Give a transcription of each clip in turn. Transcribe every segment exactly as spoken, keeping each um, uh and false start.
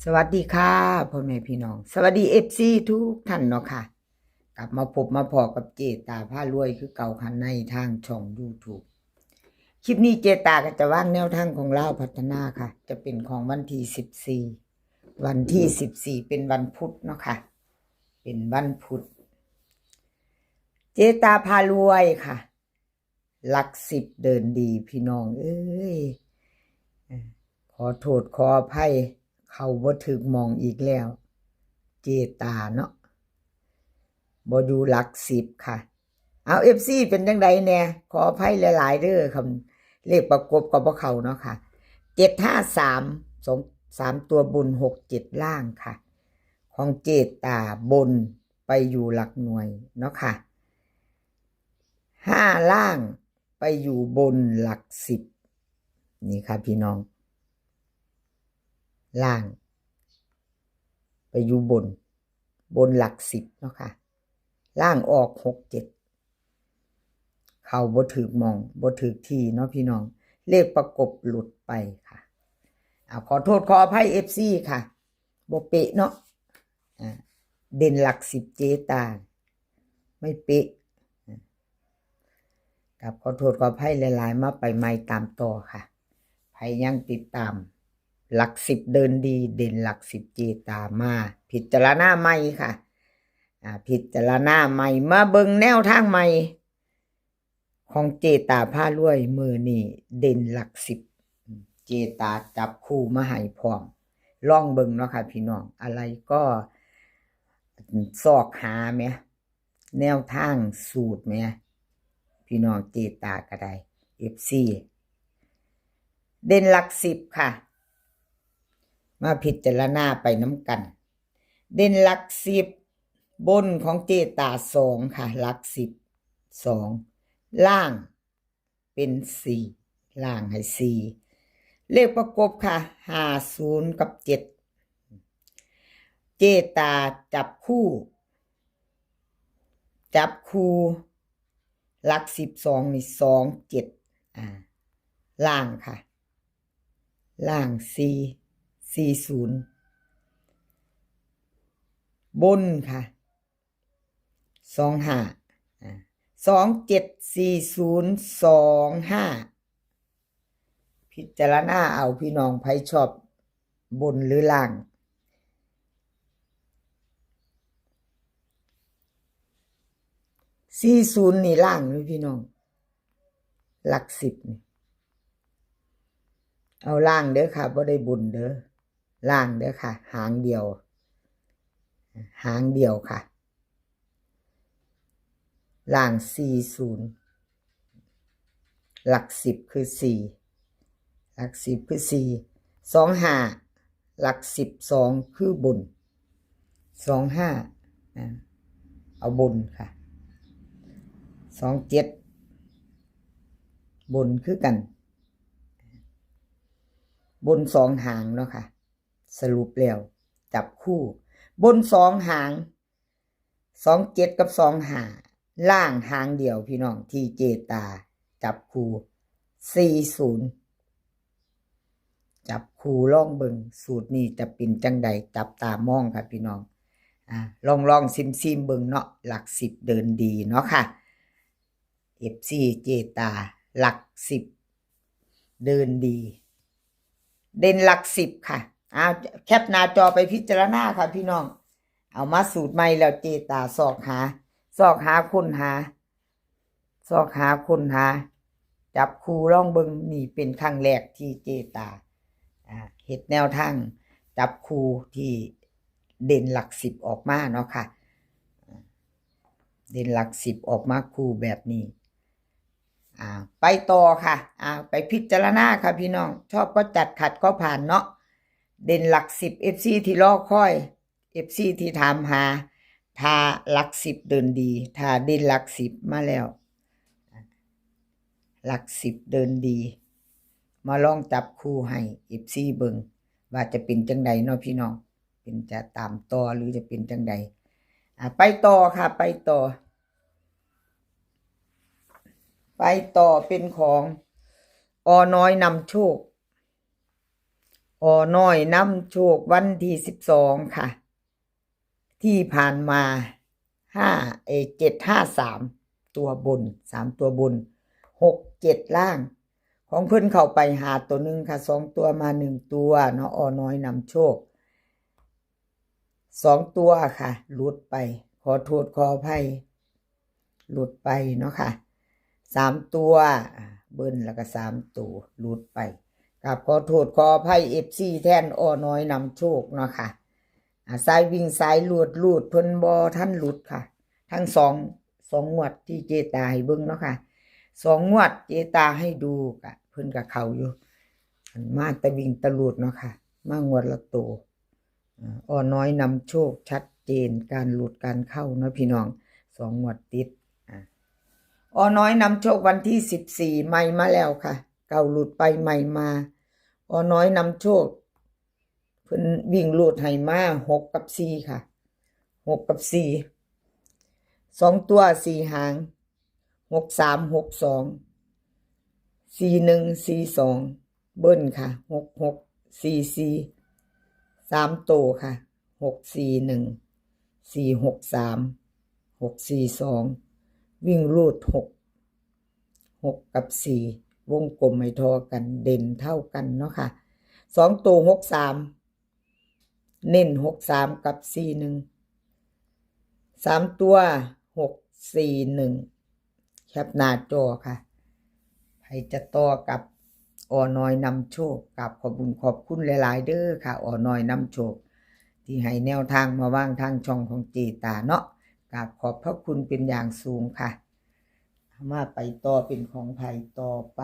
สวัสดีค่ะ พ่อแม่พี่น้อง สวัสดี เอฟซี ทุกท่านเนาะค่ะ กลับมาพบมาพ้อกับเจตาพารวยคือเก่าค่ะ ในทางช่อง YouTube คลิปนี้เจตาก็จะวางแนวทางของลาวพัฒนาค่ะ จะเป็นของวันที่สิบสี่ วันที่สิบสี่ เป็นวันพุธเนาะค่ะ เป็นวันพุธ เจตาพารวยค่ะ หลักสิบเดินดีพี่น้องเอ้ย ขอโทษขออภัย เข้าบ่ถืกหม่องอีกแล้ว เจตาเนาะ บ่อยู่หลักสิบค่ะ เอา เอฟซี เป็นจังใดแน่ ขออภัยหลายๆเด้อ คำเลขประกบก็บ่เข้าเนาะค่ะ เจ็ดห้าสาม สอง สามตัวบน หกเจ็ดล่างค่ะ ของเจตาบนไปอยู่หลักหน่วยเนาะค่ะ ห้าล่างไปอยู่บนหลักสิบ นี่ค่ะพี่น้อง ล่าง ไปอยู่บน บนหลักสิบเนาะค่ะ ล่างออกหกเจ็ด เข้าบ่ถืกหม่อง บ่ถืกที่เนาะพี่น้อง เลขประกบหลุดไปค่ะ เอาขอโทษขออภัย เอฟซี ค่ะ บ่เป๊ะเนาะ อ่า เด่นหลักสิบเจตา ไม่เป๊ะ กับขอโทษขออภัยหลายๆ มาไปใหม่ตามต่อค่ะ ใครยังติดตาม หลักสิบเดินดี เด่นหลักสิบเจตามา พิจารณาใหม่ค่ะ อ่า พิจารณาใหม่ มาเบิ่งแนวทางใหม่ ของเจตาพารวยมื้อนี้เด่นหลักสิบ เจตาจับคู่มาให้พร้อม ลองเบิ่งเนาะค่ะพี่น้อง อะไรก็ซอกหาแหม แนวทางสูตรแหม พี่น้องเจตาก็ได้ เอฟซี เด่นหลักสิบค่ะ มาพิจารณาไปนำกัน เด่นหลักสิบ บนของเจตาสองค่ะ หลักสิบ สอง ล่างเป็นสี่ ล่างให้สี่ เลขประกบค่ะ ห้าศูนย์ กับ เจ็ด เจตาจับคู่ จับคู่ หลักสิบสองนี่ สองเจ็ด อ่า ล่างค่ะ ล่างสี่ สี่ศูนย์ บนค่ะ สองห้า อ่า สองเจ็ด สี่ศูนย์ สองห้า พิจารณาเอาพี่น้อง ไผชอบบนหรือล่าง สี่ศูนย์ นี่ล่างนี่พี่น้อง หลักสิบนี่ เอาล่างเด้อค่ะ บ่ได้บนเด้อ ล่างเด้อค่ะ หางเดียว หางเดียวค่ะ ล่างสี่ศูนย์ หลักสิบคือสี่ หลักสิบคือสี่ สองห้า หลักสิบสองคือบน สองห้า อ่า เอาบนค่ะ สองเจ็ด บนคือกัน บนสองหางเนาะค่ะ สรุปแล้ว จับคู่ บนสองหาง สองเจ็ด กับ สองห้า ล่างหางเดียวพี่น้อง ที่เจตาจับคู่ สี่ศูนย์ จับคู่ลองเบิ่ง สูตรนี้จะเป็นจังใด จับตามองค่ะพี่น้อง อ่า ลองลองซิมซิมเบิ่งเนาะ หลักสิบเดินดีเนาะค่ะ เอฟซี เจตา หลักสิบเดินดี เด่นหลักสิบค่ะ เอาแคปหน้าจอไปพิจารณาค่ะพี่น้อง เอามาสูตรใหม่แล้วเจตาซอกหา ซอกหาค้นหา ซอกหาค้นหา จับคู่ลองเบิ่ง นี่เป็นครั้งแรกที่เจตา อ่า เฮ็ดแนวทางจับคู่ที่เด่นหลักสิบออกมาเนาะค่ะ เด่นหลักสิบออกมาคู่แบบนี้ อ่า ไปต่อค่ะ อ่า ไปพิจารณาค่ะพี่น้อง ชอบก็จัด ขัดก็ผ่านเนาะ เด่นหลักสิบ เอฟซี ที่รอคอย เอฟซี ที่ถามหา ถ้าหลักสิบเดินดี ถ้าเด่นหลักสิบมาแล้ว หลักสิบเดินดี มาลองจับคู่ให้ เอฟซี เบิ่ง ว่าจะเป็นจังใดเนาะพี่น้อง เป็นจะตามต่อหรือจะเป็นจังใด อ่ะ ไปต่อค่ะ ไปต่อ ไปต่อเป็นของ อ.น้อยนำโชค อน้อยนำโชควันที่สิบสองค่ะ ที่ผ่านมา ห้า เอ เจ็ดห้าสาม ตัวบน สามตัวบน หกเจ็ด ล่าง ของเพิ่นเข้าไปหาตัวหนึ่งค่ะ สองตัวมาหนึ่งตัวเนาะ อน้อยนำโชค สองตัวค่ะ หลุดไป ขอโทษขออภัย หลุดไปเนาะค่ะ สามตัว อ่า เบิ้ลแล้วก็สามตัว หลุดไป กราบขอโทษขออภัย เอฟซี แทนอน้อยนำโชคเนาะค่ะ อ่า สายวิ่งสายหลุดหลุดเพิ่นบ่ทันหลุดค่ะ ทั้งสอง สองงวดที่เจตาให้เบิ่งเนาะค่ะ สองงวดเจตาให้ดูกะ เพิ่นก็เข้าอยู่ อันมาแต่วิ่งแต่หลุดเนาะค่ะ มางวดละโต อ่า อน้อยนำโชคชัดเจน การหลุดการเข้าเนาะพี่น้อง สองงวดติด อ่า อน้อยนำโชควันที่สิบสี่ ใหม่มาแล้วค่ะ เก่าหลุดไปใหม่มา อน้อยนำโชค เพิ่นวิ่งหลุดให้มา หกกับสี่ค่ะ หกกับสี่ สองตัวสี่หาง หกสาม หกสอง สี่หนึ่ง สี่สอง เบิ้ลค่ะ หกหก สี่สี่ สามโตค่ะ หกสี่หนึ่ง สี่หกสาม หกสี่สอง วิ่งหลุดหก หกกับสี่ วงกลมให้เท่ากัน เด่นเท่ากันเนาะค่ะ สองโต หกสาม เน้น หกสาม กับ สี่หนึ่ง สามตัว หกสี่หนึ่ง แคปหน้าจอค่ะ ใผจะต่อกับอน้อยนำโชค กราบขอบบุญขอบคุณหลายๆ เด้อค่ะ อน้อยนำโชค ที่ให้แนวทางมาวางทางช่องของเจตาเนาะ กราบขอบพระคุณเป็นอย่างสูงค่ะ มาไปต่อเป็นของไผต่อไป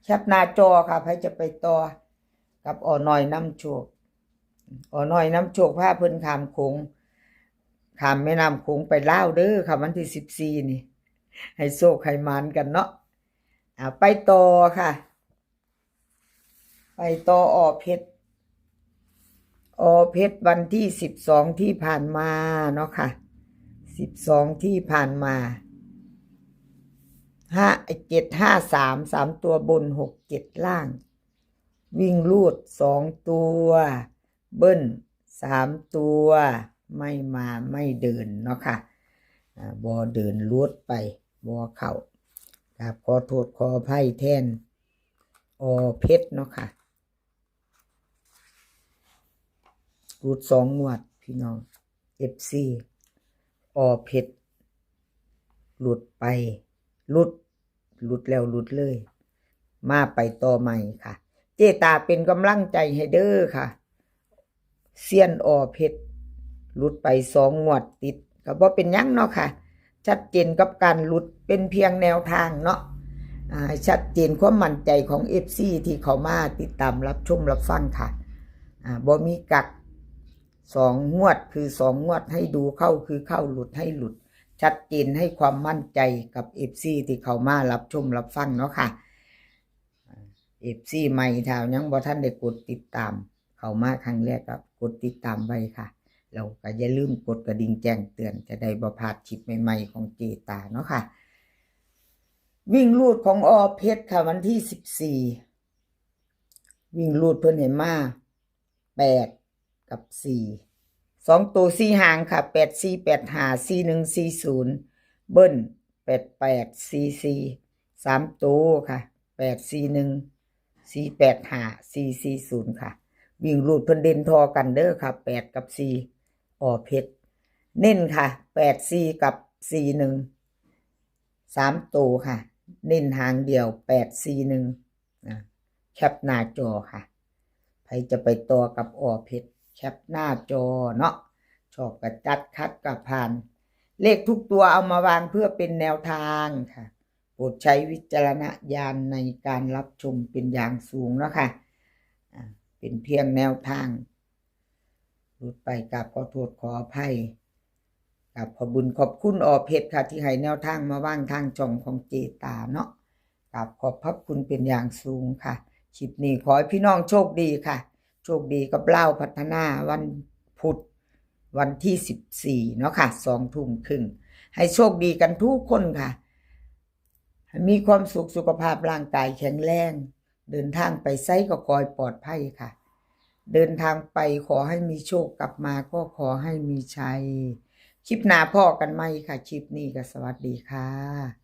แคปหน้าจอค่ะ ไผจะไปต่อกับอน้อยนำโชค อน้อยนำโชคพาเพิ่นข้ามโขง ข้ามแม่น้ำโขงไปลาวเด้อค่ะ วันที่สิบสี่นี่ ให้โชคให้หมานกันเนาะ อ่า ไปต่อค่ะ ไปต่อ อเพชร อเพชร วันที่สิบสองที่ผ่านมาเนาะค่ะ สิบสองที่ผ่านมา ห้า เจ็ดห้าสาม สามตัวบน หกเจ็ด ล่าง วิ่งหลุดสองตัว เบิ้ลสามตัว ไม่มาไม่เดินเนาะค่ะ อ่า บ่เดินหลุดไป บ่เข้า กราบขอโทษขออภัยแทน อเพชร เนาะค่ะ หลุดสองงวดพี่น้อง เอฟซี อเพชร หลุดไป หลุด หลุดแล้วหลุดเลย มาไปต่อใหม่ค่ะ เจตาเป็นกำลังใจให้เด้อค่ะ เซียน อเพชร หลุดไปสองงวดติด ก็บ่เป็นหยังเนาะค่ะ ชัดเจนกับการหลุด เป็นเพียงแนวทางเนาะ อ่า ให้ชัดเจนความมั่นใจของ เอฟซี ที่เข้ามาติดตามรับชมรับฟังค่ะ อ่า บ่มีกัก สองงวดคือสองงวด ให้ดูเข้าคือเข้า หลุดให้หลุด ชัดเจนให้ความมั่นใจกับ เอฟซี ที่เข้ามารับชมรับฟังเนาะค่ะ อ่า เอฟซี ใหม่ ถ้ายังบ่ทันได้กดติดตาม เข้ามาครั้งแรกก็กดติดตามไว้ค่ะ แล้วก็อย่าลืมกดกระดิ่งแจ้งเตือน จะได้บ่พลาดคลิปใหม่ๆ ของเจตาเนาะค่ะ วิ่งหลุดของ อเพชร ค่ะ วันที่สิบสี่ วิ่งหลุดเพิ่นให้มา แปด กับ สี่ สองตัวสี่หางค่ะ แปดสี่ แปดห้า สี่หนึ่ง สี่ศูนย์ เบิ้ล แปดแปด สี่สี่ สามตัวค่ะ แปดสี่หนึ่ง สี่แปดห้า สี่สี่ศูนย์ ค่ะ วิ่งหลุดเพิ่นเด่นท่อกันเด้อค่ะ แปด กับ สี่ อเพชร เน้นค่ะ แปดสี่ กับ สี่หนึ่ง สามตัวค่ะ เน้นหางเดียว แปดสี่หนึ่ง นะ แคปหน้าจอค่ะ ไผจะไปต่อกับ อเพชร แคปหน้าจอเนาะ ชอบก็จัด ขัดก็ผ่าน เลขทุกตัวเอามาวางเพื่อเป็นแนวทางค่ะ โปรดใช้วิจารณญาณในการรับชมเป็นอย่างสูงเนาะค่ะ อ่า เป็นเพียงแนวทาง หลุดไปกราบขอโทษขออภัย กราบขอบบุญขอบคุณ อเพชร ค่ะ ที่ให้แนวทางมาวางทางช่องของเจตาเนาะ กราบขอบพระคุณเป็นอย่างสูงค่ะ คลิปนี้ขอให้พี่น้องโชคดีค่ะ โชคดีกับลาวพัฒนาวันพุธ วันที่สิบสี่เนาะค่ะ สองทุ่มครึ่ง ให้โชคดีกันทุกคนค่ะ ให้มีความสุข สุขภาพร่างกายแข็งแรง เดินทางไปไสก็ขอให้ปลอดภัยค่ะ เดินทางไปขอให้มีโชค กลับมาก็ขอให้มีชัย คลิปหน้าพ้อกันใหม่ค่ะ คลิปนี้ก็สวัสดีค่ะ